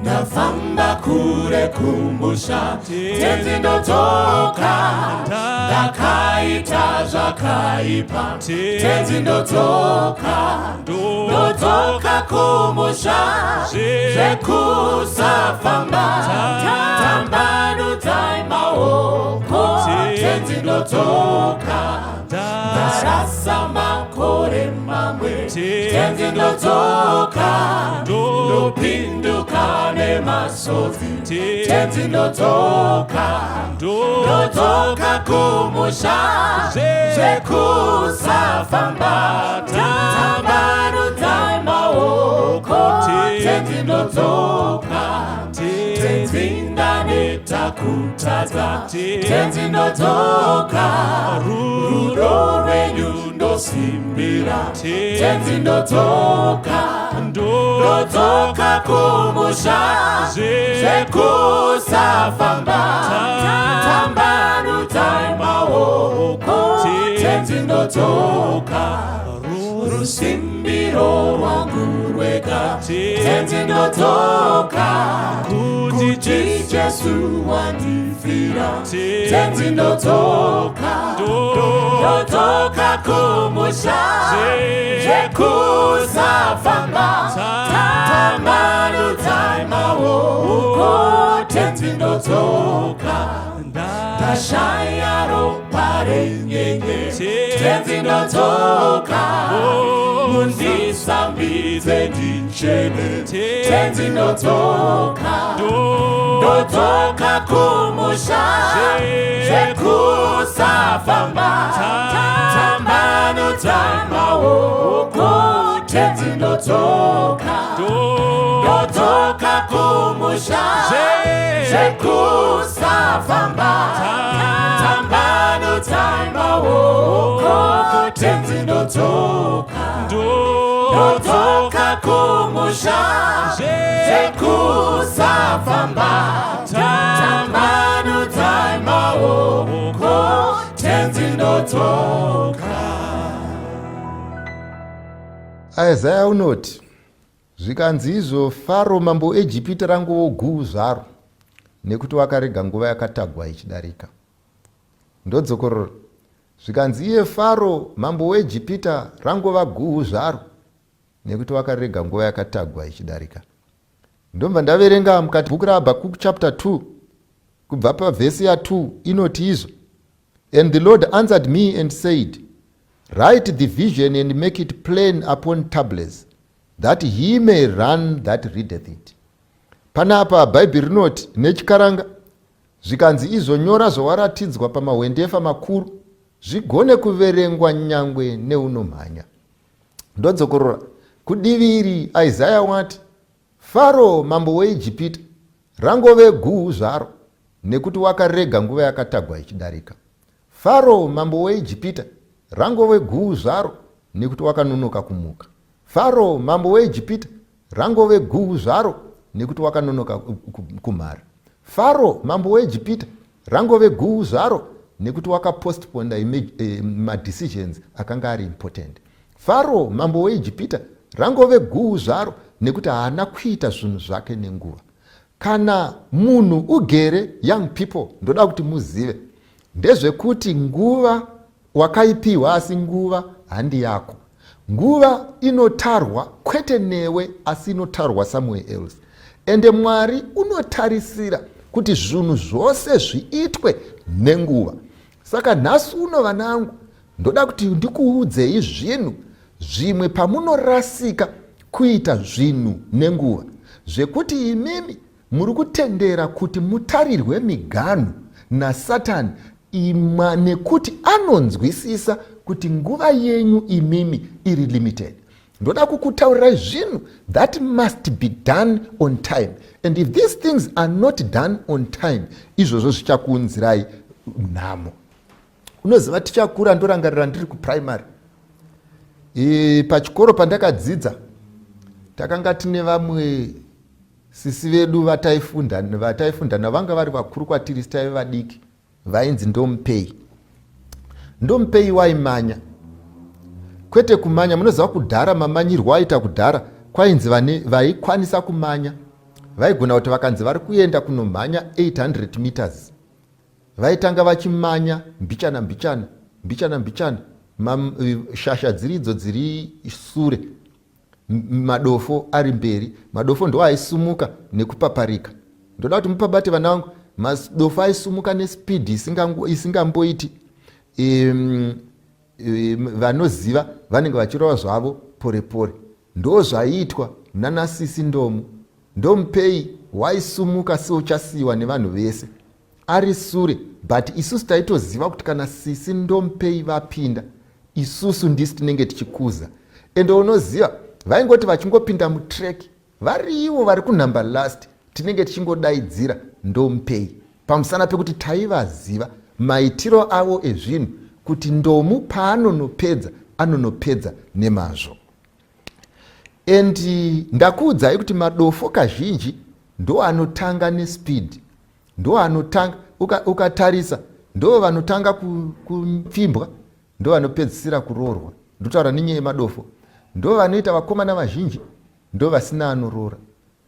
Ndafamba kure kumusha, Tenzi ndodzoka. Ndakaita zvakaipa, Tenzi ndodzoka. Ndodzoka kumusha, zvekusafamba. Tambanudzai maoko, Tenzi ndodzoka. Ndarasa makore mamwe, Tenzi ndodzoka. Ndopinduka nemasodzi, Tenzi ndodzoka. Ndodzoka kumusha, zvekusafamba. Tambanudzai maoko, Tenzi ndodzoka. Tenzi, ndaneta kutadza, Tenzi ndodzoka. Rudo rwenyu ndosimbira, Tenzi ndodzoka. Ndodzoka kumusha, zvekusafamba. Tambanudzai maoko, Tenzi ndodzoka. Rusimbiro rwangu rwega, Tenzi ndodzoka. Kuti Jesu wandifira, Tenzi ndodzoka. Ndodzoka kumusha, zvekusafamba. Tambanudzai maoko, Tenzi ndodzoka. Ndashaya ropa renyenye, Tenzi ndodzoka. Mundisambidze ndichene, Tenzi ndodzoka. Ndodzoka kumusha, zvekusafamba. Tambanudzai maoko, Tenzi ndodzoka. Ndodzoka kumusha, zvekusafamba. Tambanudzai maoko, Tenzi ndodzoka. Ndodzoka kumusha, zvekusafamba. Tambanudzai maoko, Tenzi ndodzoka. Isaya unoti, zvikanzi izvo, Faro mambo weEgipita rangovo guu zvaro, nekuti wakarega nguva yakatagwa ichidarika. Ndodzokorora, zvikanzi iye Faro mambo weEgipita rangova guhu zvaro, nekuti wakarega nguva yakatagwa ichidarika. Ndobva ndaverenga mukati bhuku raHabhakuku chapter 2 kubva pavhesi ya2 inoti izvo, And the Lord answered me and said, Write the vision and make it plain upon tablets, that he may run that readeth it. Panapa Bhaibheri rinoti nechikaranga, zvikanzi izvo, nyora zvawaratidzwa pamahwendefa makuru, zvigone kuverengwa nyangwe neunomhanya. Ndodzokorora, kudivi iri Isaya wati, Faro mambo weIjipita rangove guhu zvaro, nekuti wakarega nguva yakatagwa ichidarika. Faro mambo weIjipita rangove guhu zvaro, nekuti wakanonoka kumuka. Faro mambo weIjipita rangove guhu zvaro, nekuti wakanonoka kumhara. Faro mambo weIjipita rangove guhu zvaro, nekuti wakapostponda madecisions akanga ari important. Faro mambo weIjipita rangove guhu zvaro, nekuti haana kuita zvinhu zvake nenguva. Kana munhu ugere, young people, ndoda kuti muzive ndezvekuti nguva wakaipiwa, asi nguva handi yako. Nguva inotarwa kwete newe, asi inotarwa somewhere else. Ende Mwari unotarisira kuti zvinhu zvose zviitwe nenguva. Saka nhasi uno, vanangu, ndoda kuti ndikuudzei zvinhu zvimwe pamunorasika kuita zvinhu nenguva, zvekuti imimi muri kutendera kuti mutarirwe miganhu naSatani imwa, nekuti anonzwisisa kuti nguva yenyu imimi iri limited. Ndoda kukutaurirai zvinhu that must be done on time, and if these things are not done on time, izvozvo zvichakuunzirai nhamo. Unoziva, tichakura, ndorangarira ndiri kuprimary, pachikoro pandakadzidza, takanga tine vamwe sisi vedu vataifunda navanga vari vakuru kwatiri, taive vadiki, vainzi Ndomupei. Ndomupei waimanya, kwete kumanya. Munoziva kudhara mamanyirwo aita kudhara, kwainzi vane vaikwanisa kumanya. Vaigona kuti vakanzi vari kuenda kunomhanya 800 meters, vaitanga vachimanya mbichana mbichana mbichana mbichana, shasha dziri idzo dziri sure, madofo ari mberi. Madofo ndo aisumuka nekupaparika. Ndoda kuti mupabate, vana vangu. Madofo aisumuka nespeed isingamboiti. Vanoziva vanenge vachirova zvavo pore pore. Ndo zvaiitwa nanasisi Ndomu. Ndomupei waisumuka seuchasiyiwa nevanhu vese ari sure, but isusu taitoziva kuti kana sisi Ndomupei vapinda, isusu ndisi tinenge tichikuza. Ende unoziva, vaingoti vachingopinda mutrack, variivo vari kunumber last, tinenge tichingodaidzira "Ndomupei", pamusana pekuti taivaziva maitiro avo ezvinhu, kuti Ndomu paanonopedza, anonopedza nemazvo. And ndakuudzai kuti madofo kazhinji ndo anotanga nespeed, ndo anotanga. Ukatarisa, ndo vanotanga kupfimbwa, ndo vanopedzisira kuroorwa. Ndotaura nenyaya yemadofo. Ndo vanoita vakomana vazhinji, ndo vasina anoroora,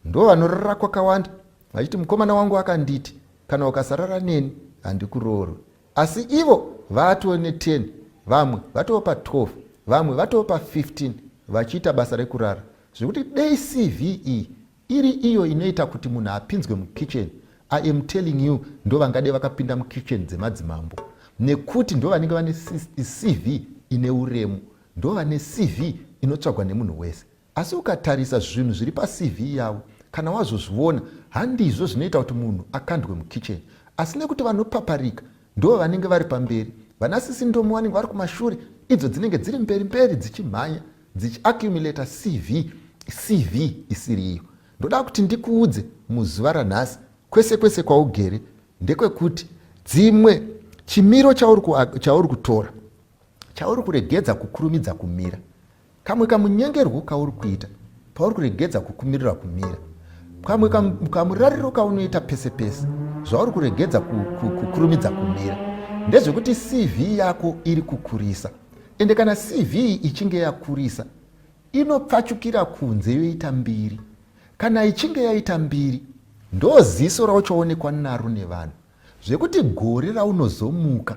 ndo vanorara kwakawanda vachiti, "Mukomana wangu akanditi kana ukasarara neni handikuroorwe." Asi ivo vatoo ne10, vamwe vatoo pa12, vamwe vatoo pa15, vachiita basa rekurara. Zvekuti dei CV iri iyo inoita kuti munhu apinzwe mukitchen, I am telling you, ndo vangade vakapinda mukitchen dzemadzimambo, nekuti ndo vanenge vane CV ine uremu, ndo vane CV inotsvagwa nemunhu wese. Asi ukatarisa zvinhu zviri paCV yavo, kana wazozviona, handizvo zvinoita kuti munhu akandwe mukitchen. Asi nekuti vanopaparika ndo vanenge vari pamberi, vanasisi Ndomo vanenge vari kumashure, idzo dzinenge dziri mberi mberi dzichimhanya, dzichiaccumulata CV, CV isiri iyo. Ndoda kuti ndikuudze muzuva ranhasi, kwese kwese kwaugere, ndekwekuti dzimwe chimiro chauri kutora, chauri kuregedza kukurumidza kumira, kamwe kamunyengerwo kauri kuita pauri kuregedza kukumirira kumira, kamwe kamurariro kaunoita pese pese zvauri kuregedza kukurumidza kumira, ndezvekuti CV yako iri kukurisa. Ende kana CV ichinge yakurisa, inopfachukira kunze, yoita mbiri. Kana ichinge yaita mbiri, ndo ziso rauchaonekwa naro nevanhu, zvekuti gore raunozomuka,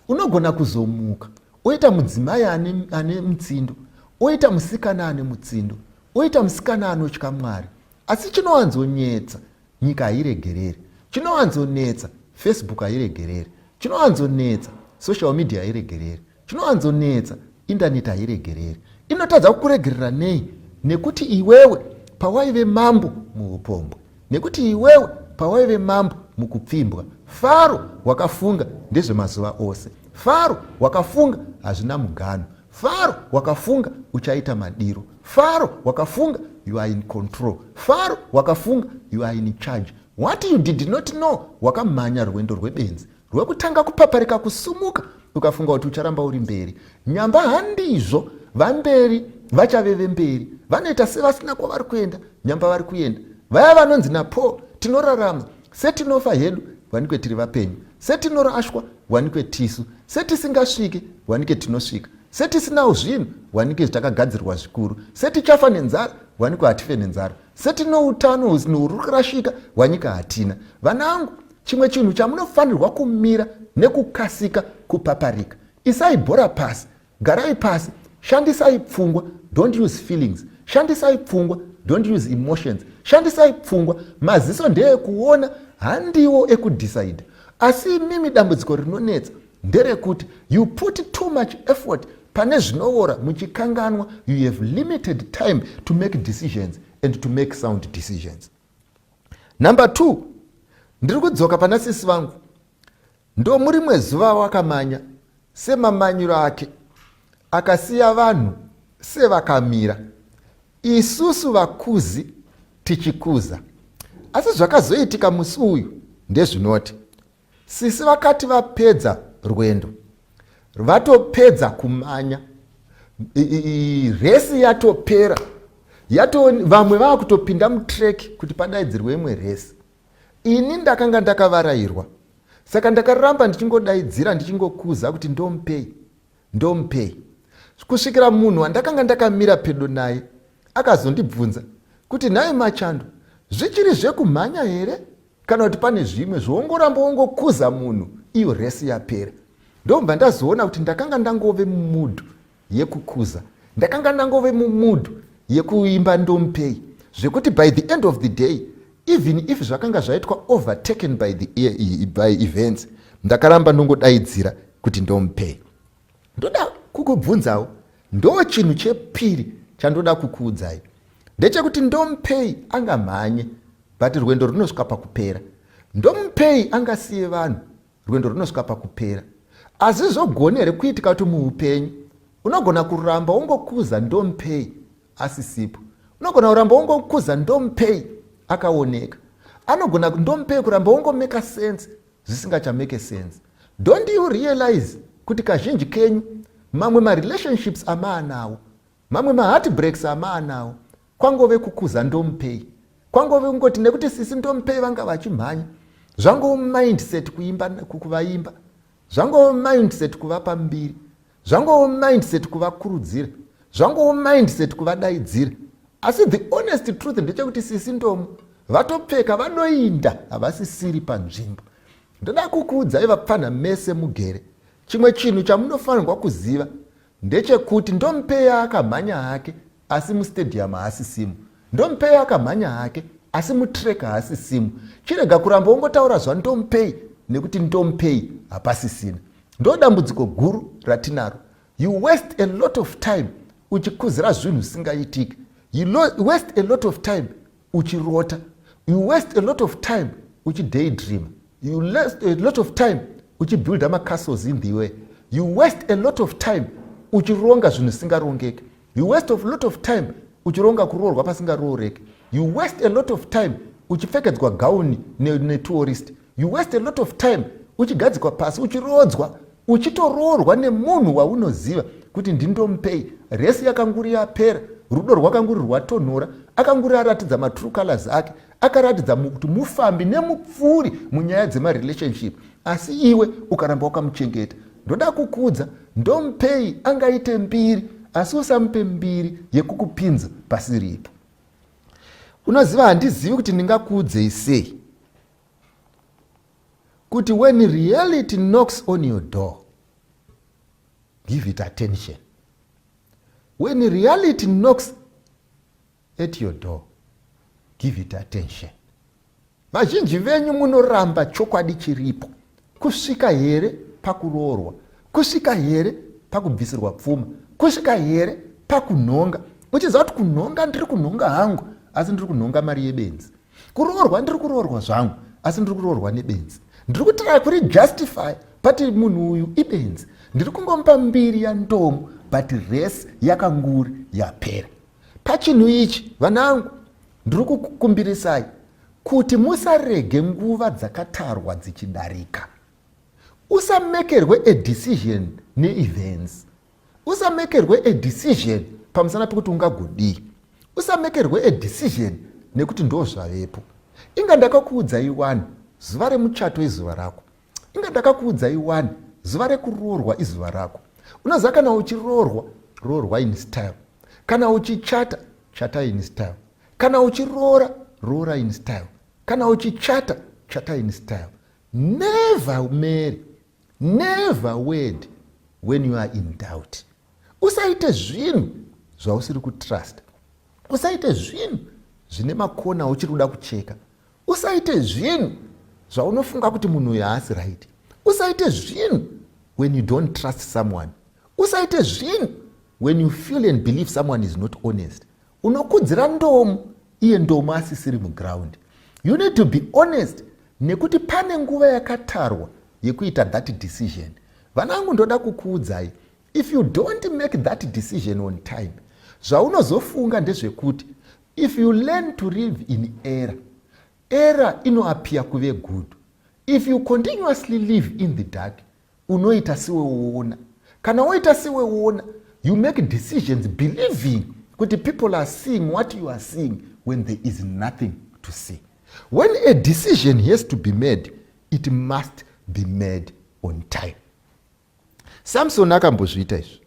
unogona kuzomuka oita mudzimai ane mutsindo, oita musikana ane mutsindo, oita musikana anotya Mwari. Asi chinowanzonetsa, nyika hairegereri. Chinowanzonetsa, Facebook hairegereri. Chinowanzonetsa, social media hairegereri. Chinowanzonetsa, indaneti hairegereri. Inotadza kukuregerera nei? Nekuti iwewe pawaive mambo muupombwe, nekuti iwewe pawaive mambo mukupfimbwa, Faro wakafunga ndezvemazuva ose, Faro wakafunga hazvina mugano, Faro wakafunga uchaita madiro, Faro wakafunga you are in control, Faro wakafunga you are in charge. What you did not know, wakamhanya rwendo rwebenzi rwekutanga kupaparika kusumuka, ukafunga kuti ucharamba uri mberi. Nyamba handizvo. Vamberi vachave vemberi. Vanoita sevasina kwavari kuenda, nyamba vari kuenda. Vaya vanonzi naPaul, "Tinorarama setinofa hedu, wanikwe tiri vapenyu; setinorashwa, wanikwe tisu; setisingasviki, wanike tinosvika; setisinawo zvinhu, wanike takagadzirwa zvikuru; setichafa nenzara, wanikwe hatife nenzara; setino utano huri kurashika, wanyika hatina." Vanangu, chimwe chinhu chamunofanirwa kumira nekukasika kupaparika, isai bhora pasi, garai pasi, shandisai pfungwa. Don't use feelings, shandisai pfungwa. Don't use emotions, shandisai pfungwa. Maziso ndeekuona, handiwo ekudecide. Asi imimi, dambudziko rinonetsa nderekuti you put too much effort pane zvinoora, muchikanganwa you have limited time to make decisions and to make sound decisions. Number two, ndiri kudzoka pana sisi vangu. Ndomurimwe zuva wakamanya semamanyiro ake, akasiya vanhu sevakamira, isusu vakuzi tichikuza. Asi zvakazoitika musi uyu ndezvinoti sisi vakati vapedza rwendo, vatopedza kumanya, resi yatopera, yato vamwe vava kutopinda mutrack kuti padaidzirwe imwe resi, ini ndakanga ndakavarayirwa. Saka ndakaramba ndichingodaidzira, ndichingokuza kuti "Ndomupei, ndomupei", kusvikira munhu wandakanga ndakamira pedo naye akazondibvunza kuti, "Nhai Machando, Zvichiri zvekumhanya here kana kuti pane zvimwe zvoongoramba wongokuza munhu iyo resi yapera? Ndobva ndazoona kuti ndakanga ndangove mumudhu yekukuza, ndakanga ndangove mumudhu yekuimba ndomupei, zvekuti by the end of the day, even if zvakanga zvaitwa overtaken by events, ndakaramba ndongodaidzira kuti ndomupei. Ndoda kukubvunzawo, ndo chinhu chepiri chandoda kukuudzai ndechekuti ndomupei angamhanye, but rwendo runosvika pakupera. Ndomupei angasiye vanhu, rwendo runosvika pakupera. Asi zvogone here kuitika kuti muupenyu unogona kuramba wongokuza ndomupei asisipo? Unogona kuramba wongokuza ndomupei akaoneka? Anogona ndomupei kuramba wongomeka sense zvisingachameke sense? Don't you realize kuti kazhinji kenyu mamwe marelationships amaanawo, mamwe maheartbreaks amaanawo, kwangove kukuza ndomupei, kwangove kungoti nekuti sisi ndomupei vanga vachimhanya, zvangove mindset kuimba kuvaimba, zvangove mindset kuvapa mbiri, zvangove mindset kuvakurudzira, zvangove mindset kuvadaidzira? Asi the honest truth ndechekuti sisi ndomu vatopfeka vanoinda, havasisiri panzvimbo. Ndoda kukuudzai vapfanha mese mugere, chimwe chinhu chamunofanirwa kuziva ndechekuti ndomupeya akamhanya hake, asi mustadium haasisimu. Ndomupei akamhanya hake, asi mutrack haasisimu. Chirega kuramba wongotaura zvandomupei nekuti ndomupei hapasisina. Ndo dambudziko guru ratinaro. You waste a lot of time uchikuzira zvinhu zvisingaitiki. You waste a lot of time uchirota. You waste a lot of time uchidaydream. You waste a lot of time uchibuilda macastles in the way. You waste a lot of time uchironga zvinhu zvisingarongeki. You waste a lot of time uchironga kuroorwa pasingarooreki. You waste a lot of time uchipfekedzwa gauni netourist. You waste a lot of time uchigadzikwa pasi, uchiroodzwa, uchitoroorwa nemunhu waunoziva kuti ndindomupei. Resi yakanguri yapera, rudo rwakanguri rwatonhora, akanguri aratidza matrue colors ake, akaratidza kuti mufambi nemupfuuri munyaya dzemarelationship, asi iwe ukaramba wakamuchengeta. Ndoda kukudza, ndomupei angaite mbiri, asi usamupe mbiri yekukupinza pasiripo. Unoziva, handizivi kuti ndingakuudzei sei kuti when reality knocks on your door, give it attention. When reality knocks at your door, give it attention. Vazhinji venyu munoramba chokwadi chiripo kusvika here pakuroorwa, kusvika here pakubvisirwa pfuma, kusvika here pakunhonga, uchiziva kuti kunhonga ndiri kunhonga hangu, asi ndiri kunhonga mari yebenzi. Kuroorwa ndiri kuroorwa zvangu, asi ndiri kuroorwa nebenzi. Ndiri kutry kuri justify, but munhu uyu ibenzi. Ndiri kungomupa mbiri yandomu, but resi yakanguri yapera. Pachinhu ichi, vanangu, ndiri kukukumbirisai kuti musarege nguva dzakatarwa dzichidarika. Usamekerwe a decision neevents. Usamekerwe a decision pamusana pekuti ungagodii. Usamekerwe a decision nekuti ndo zvavepo. Inga ndakakuudzai wani, zuva remuchato izuva rako. Inga ndakakuudzai wani, zuva rekuroorwa izuva rako. Unoziva, kana uchiroorwa, roorwa in style. Kana uchichata, chata in style. Kana uchiroora, roora in style. Kana uchichata, chata in style. Never marry, never wed when you are in doubt. Usaite zvinhu zvausiri kutrust. Usaite zvinhu zvine makona uchiri kuda kucheka. Usaite zvinhu zvaunofunga kuti munhu uyu haasi right. Usaite zvinhu when you don't trust someone. Usaite zvinhu when you feel and believe someone is not honest. Unokudzira ndomu iye ndomu asisiri muground. You need to be honest nekuti pane nguva yakatarwa yekuita that decision. Vanangu, ndoda kukuudzai, if you don't make that decision on time, zvaunozofunga ndezvekuti if you learn to live in error, error inoappear kuve good. If you continuously live in the dark, unoita seweona. Kana woita seweona, you make decisions believing kuti people are seeing what you are seeing when there is nothing to see. When a decision has to be made, it must be made on time. Samson akambozviita izvi.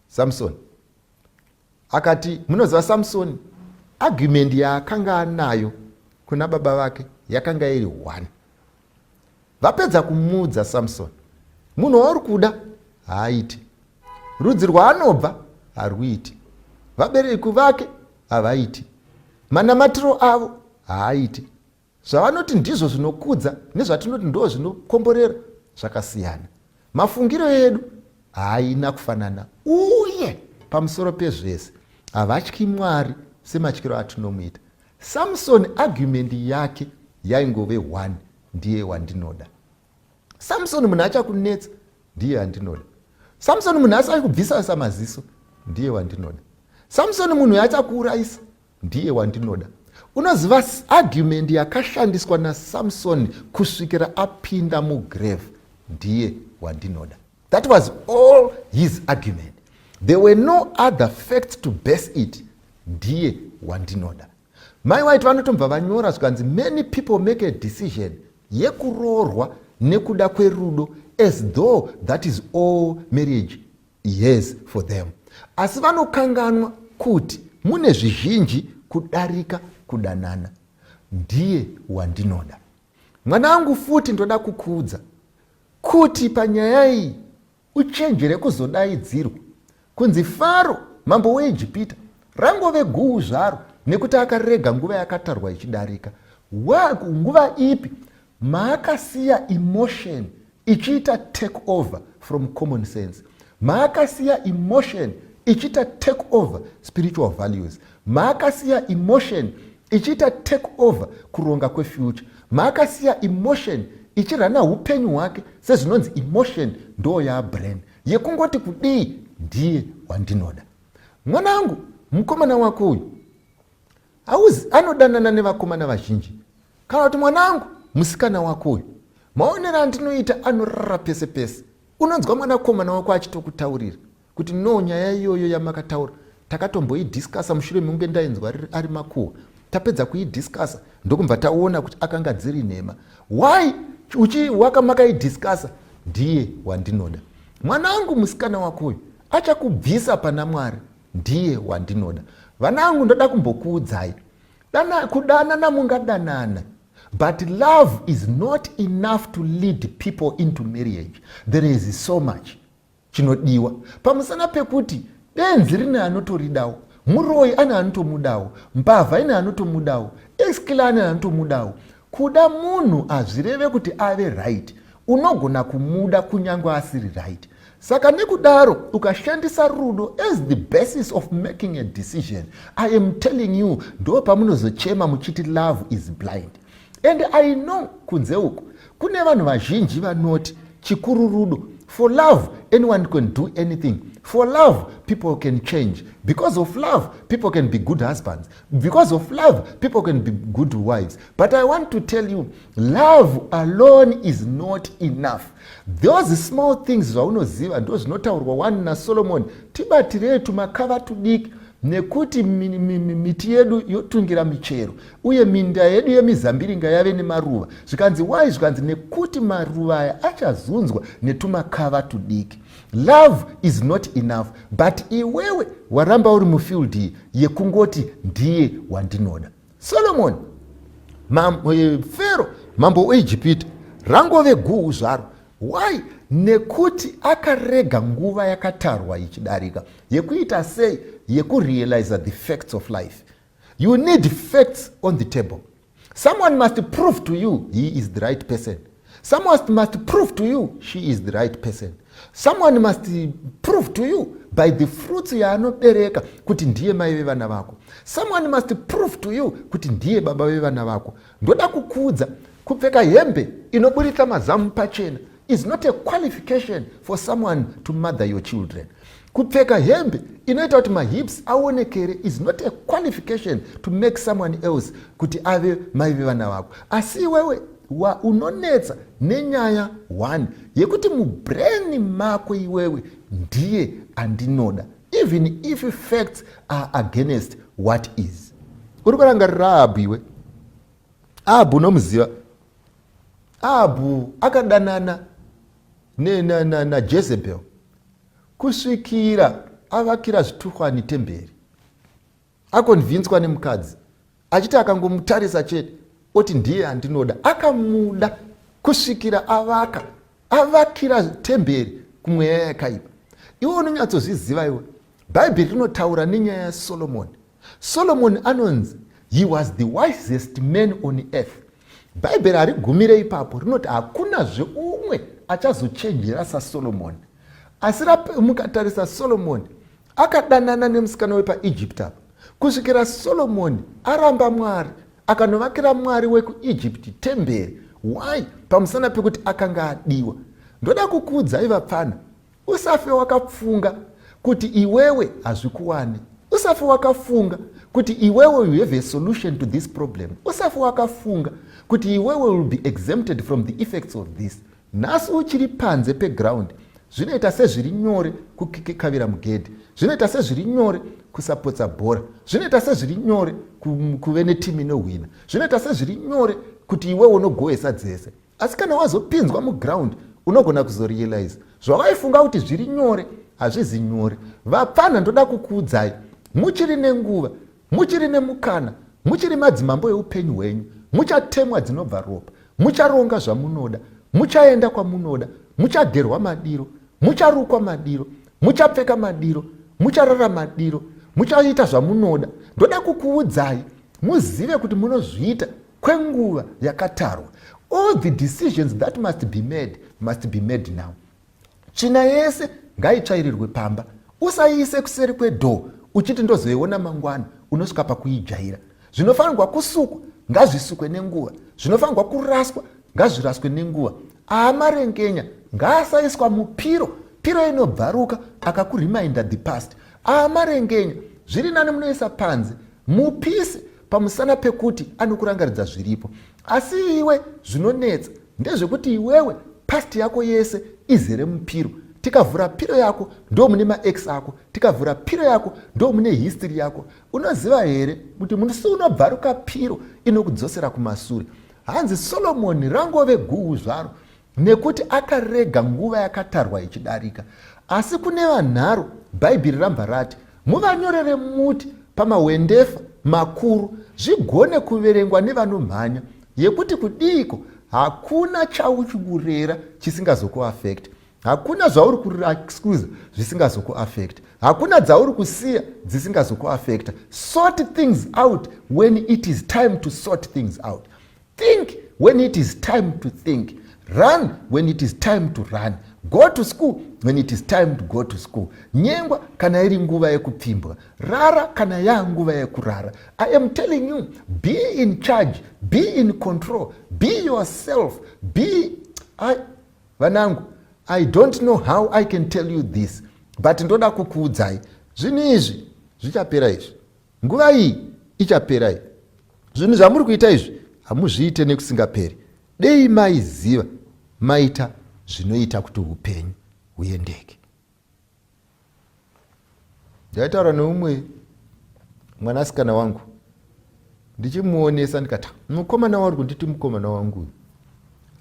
Samson akati, munoziva, Samson Argument yaakanga anayo kuna baba vake yakanga iri one. Vapedza kumuudza Samson, munhu wauri kuda haaiti, rudzi rwaanobva harwuiti, vabereki vake havaiti, manamatiro avo haaiti, zvavanoti ndizvo zvinokudza nezvatinoti ndo zvinokomborera zvakasiyana. Mafungiro edu haaina kufanana, uye pamusoro pezvese havatyi Mwari sematyiro atinomuita. Samson argument yake yaingove one, ndiye wandinoda. Samson munhu achakunetsa, ndiye andinoda. Samson munhu asakubvisa samaziso, ndiye wandinoda. Samson munhu achakuurayisa, ndiye wandinoda. Unoziva argument yakashandiswa naSamson kusvikira apinda mugrave, ndiye wandinoda. That was all his argument. There were no other facts to base it. Ndiye wandinoda. Mai White vanotombva vanyora zvikanzi, many people make a decision yekuroorwa nekuda kwerudo as though that is all marriage has for them. Asi vanokanganwa kuti mune zvizhinji kudarika kudanana. Ndiye wandinoda. Mwanangu, futi ndoda kukuudza kuti panyaya iyi uchenjere kuzodaidzirwa kunzi Faro mambo weIjipita rangove guu zvaro nekuti akarega nguva yakatarwa ichidarika. Nguva ipi maakasiya emotion ichiita take over from common sense, maakasiya emotion ichiita take over spiritual values, maakasiya emotion ichiita take over kuronga kwefuture, maakasiya emotion ichirana upenyu hwake sezvinonzi emotion ndo yabrain yekungoti kudii, ndiye wandinoda. Mwanangu, mukomana wako uyu hauzi anodanana nevakomana vazhinji, kana kuti mwanangu, musikana wako uyu maonero andinoita anorara pese pese. Unonzwa mwanakomana wako achitokutaurira kuti no, nyaya iyoyo yamakataura takatomboidhiskasa mushure mekunge ndainzwa ari makuhwa. Tapedza kuidhiskasa ndokubva taona kuti akanga dziri nhema. Why uchi wakamakaidhiskasa? Ndiye wandinoda. Mwanangu, musikana wako uyu achakubvisa pana Mwari, ndiye wandinoda. Vanangu, ndoda kumbokuudzai, kudanana mungadanana, but love is not enough to lead people into marriage. There is so much chinodiwa pamusana pekuti benzi rine anotoridawo, muroyi ane anotomudawo, mbavha ine anotomudawo, eskila ane anotomudawo. Kuda munhu hazvireve kuti ave right. Unogona kumuda kunyange asiri right. Saka nekudaro ukashandisa rudo as the basis of making a decision, I am telling you, ndo pamunozochema muchiti love is blind. And I know kunze uku kune vanhu vazhinji vanoti chikuru rudo. For love anyone can do anything. For love people can change. Because of love people can be good husbands. Because of love people can be good wives. But I want to tell you, love alone is not enough. Those small things zvaunoziva ndo zvinotaurwa wani naSolomon, tibatirei tumakava tudiki nekuti miti yedu yotungira michero uye minda yedu yemizambiringa yave nemaruva. Zvikanzi wai? Zvikanzi nekuti maruva aya achazunzwa netumakava tudiki. Love is not enough, but iwewe waramba uri mufield iyi yekungoti ndiye wandinoda. Solomon, Fero mambo weIjipita rangove guhu zvaro. Why? Nekuti akarega nguva yakatarwa ichidarika yekuita sei, yekurealize the facts of life. You need facts on the table. Someone must prove to you he is the right person. Someone must prove to you she is the right person. Someone must prove to you by the fruits yaanobereka kuti ndiye mai vevana vako. Someone must prove to you kuti ndiye baba vevana vako. Ndoda kukuudza, kupfeka hembe inoburitsa mazamu pachena is not a qualification for someone to mother your children. Kupfeka hembe inoita kuti mahips aonekere is not a qualification to make someone else kuti ave mai vevana vako. Asi iwewe unonetsa nenyaya one yekuti mubrain mako iwewe ndiye andinoda, even if facts are against what is. Uri kurangarira Ahabhu iwe? Ahabhu unomuziva. Ahabhu akadanana naJezebel kusvikira avakira zvituhwani temberi. Akonvinswa nemukadzi achiti akangomutarisa chete oti ndiye andinoda. Akamuda kusvikira avaka avakira temberi kumweya yakaipa. Iwe unonyatsozviziva iwe. Bhaibheri rinotaura nenyaya yaSolomoni. Solomoni anonzi he was the wisest man on earth. Bhaibheri harigumire ipapo, rinoti hakunazve umwe achazochenjera saSolomoni. Asi mukatarisa Solomoni akadanana nemusikana wepaEgypt apa kusvikira Solomoni aramba Mwari akanovakira Mwari wekuEgypt temberi. Why? Pamusana pekuti akanga adiwa. Ndoda kukuudzai vapfana, usafe wakafunga kuti iwewe hazvikuwani. Usafe wakafunga kuti iwewe you have a solution to this problem. Usafe wakafunga kuti iwewe will be exempted from the effects of this. Nhasi uchiri panze peground, zvinoita sezviri nyore kukikavira mugedhi, zvinoita sezviri nyore kusapotsa bhora, zvinoita sezviri nyore kuve netimu inohwina, zvinoita sezviri nyore kuti iwewe unogohwesa dzese. Asi kana wazopinzwa muground unogona kuzorealize zvawaifunga kuti zviri nyore hazvizi nyore. Vapfana, ndoda kukuudzai, muchiri nenguva, muchiri nemukana, muchiri madzimambo eupenyu hwenyu. Muchatemwa dzinobva ropa, mucharonga zvamunoda, muchaenda kwamunoda, muchagerwa madiro, mucharukwa madiro, muchapfeka madiro, mucharara madiro, muchaita zvamunoda. Ndoda kukuudzai muzive kuti munozviita kwenguva yakatarwa. All the decisions that must be made must be made now. Tsvina yese ngaitsvairirwe pamba, usaiise kuseri kwedhoo uchiti ndozoiona mangwana, unosvika pakuijaira. Zvinofanirwa kusukwa ngazvisukwe nenguva, zvinofanirwa kuraswa ngazviraswe nenguva. Aamarengenya ngaasaiswa mupiro, piro inobvaruka akakuriminda the past. Aamarengenya zviri nani munoisa panze mupise pamusana pekuti anokurangaridza zviripo. Asi iwe zvinonetsa ndezvekuti iwewe past yako yese izere mupiro. Tikavhura piro yako ndo mune maex ako, tikavhura piro yako ndo mune history yako. Unoziva here kuti musi unobvaruka piro inokudzosera kumasure? Hanzi Solomoni rangove guhu zvaro nekuti akarega nguva yakatarwa ichidarika. Asi kune vanharo, Bhaibheri rambva rati muvanyorere muti pamahwendefa makuru zvigone kuverengwa nevanomhanya, yekuti kudiiko hakuna chauchikurera chisingazokuafekta, hakuna zvauri kuexcusa zvisingazokuafekta, hakuna dzauri kusiya dzisingazokuafekta. Sort things out when it is time to sort things out. Think when it is time to think. Run when it is time to run. Go to school when it is time to go to school. Nyengwa kana iri nguva yekupfimbwa, rara kana yaa nguva yekurara. I am telling you, be in charge, be in control, be yourself, be I, vanangu, I don't know how I can tell you this, but ndoda kukuudzai zvinhu izvi zvichapera izvi, nguva iyi ichapera iyi. Zvinhu zvamuri kuita izvi hamuzviite nekusingaperi. Dei maiziva maita zvinoita kuti upenyu huendeke. Ndaitaura neumwe mwanasikana wangu ndichimuonesa, ndikati mukomana wauri kunditi mukomana wangu uyu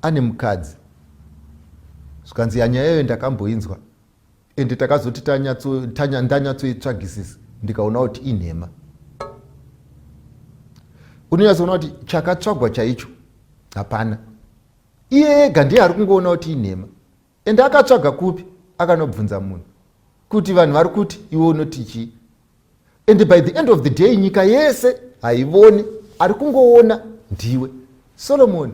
ane mukadzi. Zvikanzi yanyaya iyoyo ndakamboinzwa, ende takazoti ndanyatsoitsvagisisa ndikaona kuti inhema. Unonyatsoona kuti chakatsvagwa chaicho hapana, iye ega ndiye ari kungoona kuti inhema. Ende akatsvaga kupi? Akanobvunza munhu kuti vanhu vari kuti iwe unoti chii? And by the end of the day nyika yese haivoni, ari kungoona ndiwe. Solomon,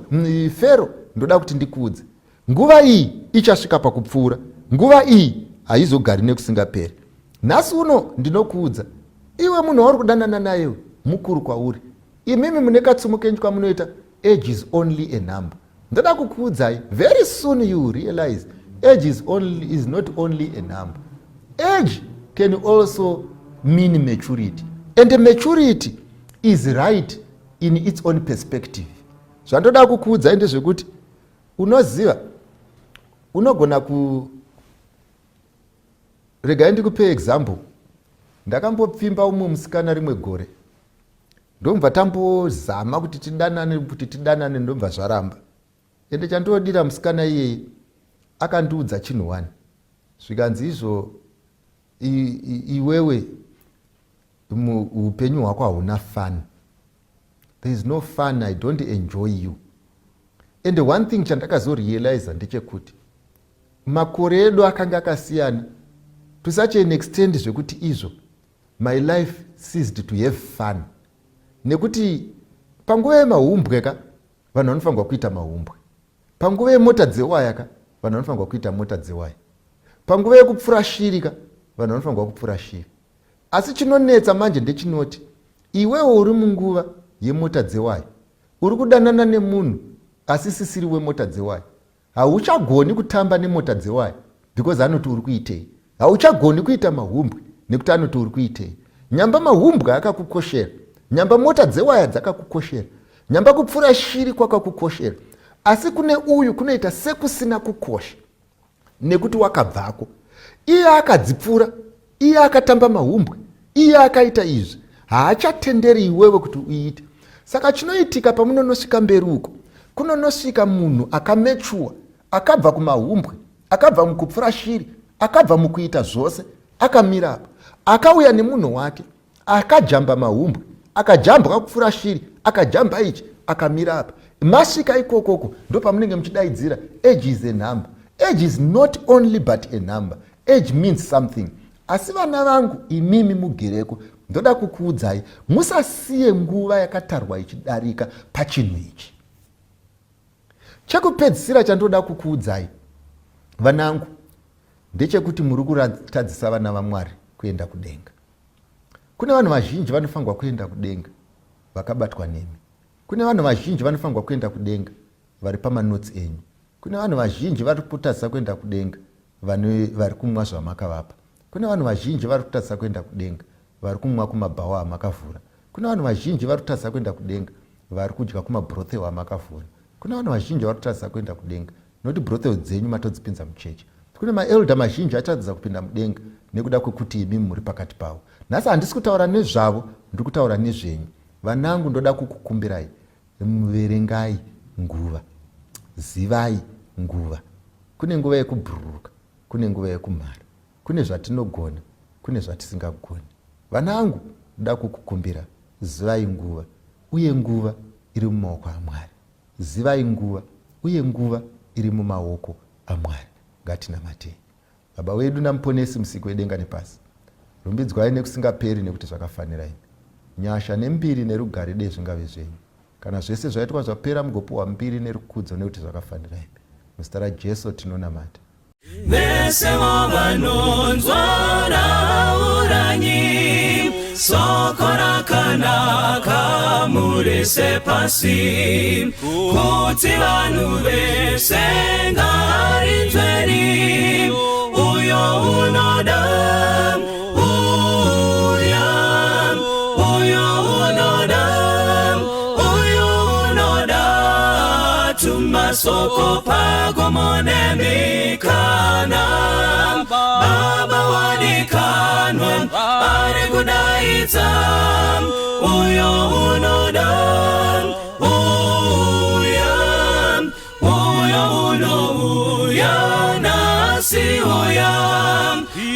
Fero, ndoda kuti ndikuudze, nguva iyi ichasvika pakupfuura, nguva iyi haizogari nekusingaperi. Nhasi uno ndinokuudza iwe munhu wauri kudanana naye mukuru kwauri. Imimi mune katsumo kenyu kamunoita, age is only a number. Ndoda kukuudzai, very soon you realize age is not only a number. Age can also mean maturity, and maturity is right in its own perspective. Zvandoda kukuudzai ndezvekuti unoziva unogona ku regai ndikupe example. Ndakambopfimba umwe musikana rimwe gore, ndomva tambozama kuti tidanane, kuti tidanane, ndomva zvaramba. Ende chandodira musikana iyeye akandiudza chinhu wani, zvikanzi izvo iwewe Upenyu hwako hauna fun. There is no fun. I don't enjoy you. And one thing chandakazorealiza ndechekuti makore edu akanga akasiyana to such an extent zvekuti izvo my life ceased to have fun, nekuti panguva yemahumbwe ka, vanhu vanofanirwa kuita mahumbwe. Panguva yemota dzewaya ka, vanhu vanofanirwa kuita mota dzewaya. Panguva yekupfura shiri ka, vanhu vanofanirwa kupfura shiri. Asi chinonetsa manje ndechinoti iwewo uri munguva yemota dzewaya, uri kudanana nemunhu asi sisiri wemota dzewaya. Hauchagoni kutamba nemota dzewaya because anoti uri kuitei. Hauchagoni kuita mahumbwe nekuti anoti uri kuitei. Nyamba mahumbwe akakukoshera, nyamba mota dzewaya dzakakukoshera, nyamba kupfura shiri kwakakukoshera, asi kune uyu kunoita sekusina kukosha nekuti wakabvako. Iye akadzipfura, iye akatamba mahumbwe, iye akaita izvi, haachatenderi iwewe kuti uite. Saka chinoitika pamunonosvika mberi uko, kunonosvika munhu akamechuwa, akabva kumahumbwe, akabva mukupfura shiri, akabva mukuita zvose, akamira apa, akauya nemunhu wake, akajamba mahumbwe, akajambwa kupfura shiri, akajamba ichi, akamira apa. Masvika ikokoko ndopamunenge muchidaidzira age is a number. Age is not only but a number. Age means something. Asi vana vangu imimi mugereko, ndoda kukuudzai, musasiye nguva yakatarwa ichidarika pachinhu ichi. Chekupedzisira chandoda kukuudzai vanangu ndechekuti muri kuratadzisa vana vaMwari kuenda kudenga. Kune vanhu vazhinji vanofanirwa kuenda kudenga vakabatwa nemi. Kune vanhu vazhinji vanofanirwa kuenda kudenga vari pamanotsi enyu. Kune vanhu vazhinji vari kutadzisa kuenda kudenga vari kumwa zvamakavapa. Kune vanhu vazhinji vari kutadzisa kuenda kudenga vari kumwa kumabhawa amakavhura. Kune vanhu vazhinji vari kutadzisa kuenda kudenga vari kudya kumabrothel amakavhura. Kune vanhu vazhinji vari kutadzisa kuenda kudenga nokuti brothel dzenyu matodzipinza muchechi. Kune maelder mazhinji achatadza kupinda mudenga nekuda kwekuti imi muri pakati pavo. Nhasi handisi kutaura nezvavo, ndiri kutaura nezvenyu. Vanangu, ndoda kukukumbirai, verengai nguva, zivai nguva. Kune nguva yekubhururuka, kune nguva yekumhara, kune zvatinogona, kune zvatisingagoni. Vanangu, ndoda kukukumbira, zivai nguva, uye nguva iri mumaoko aMwari. Zivai nguva, uye nguva iri mumaoko aMwari. Ngatinamatei. Baba wedu naMuponesi, Musiki wedenga nepasi, rumbidzwai nekusingaperi nekuti zvakafanira imi. Nyasha nembiri nerugare dei zvingave zvenyu. Kana zvese zvaitwa zvapera mugopuhwa mbiri nerukudzo nekuti zvakafanira imi. Muzita raJesu tinonamata. Vese vanonzwa rauranyi soko rakanaka murise pasi, kuti vanhu vese ngarinzweni. Uyo unoda uya, uyo unoda, uyo unoda, tumasoko pagomo nemikana. Baba wadikanwa ari kudaidza, uyo unoda uya, uyo unouya nhasi, uya,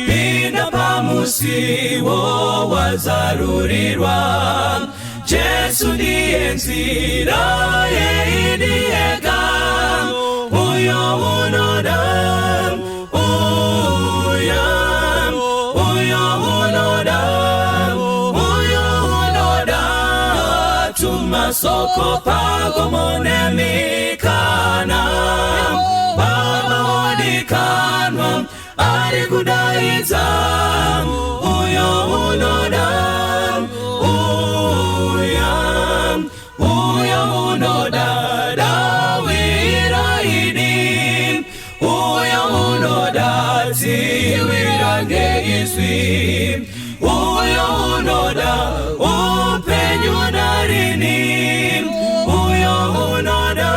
pinda pamusiwo wazarurirwa. Jesu ndiye nzira yeidi ega. Uyo unoda uya, uyo unoda, uyo unoda, tumasoko pagomo nemikana. Baba wadikanwa ari kudaidza, uyo unoda uya, uyo unoda, dawira ini, uyo unoda, tsiwira ngeizwi, uyo unoda upenyu narini, uyo unoda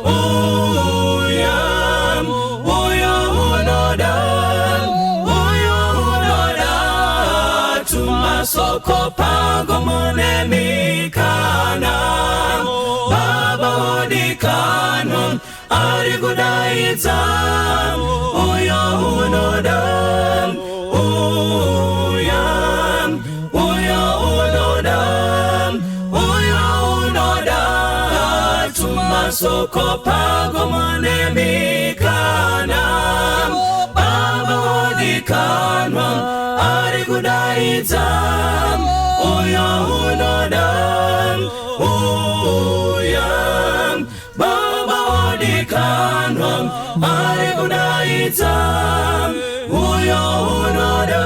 uya, uyo unoda, uyo unoda, tumasoko pagomo nemikana. Baba wadikanwa ari kudaidza, uyo unoda uya. Pasoko pagomo nemikana, Baba wodikanwa ari kudaidza uyo unoda, uya. Baba wodikanwa ari kudaidza uyo unoda.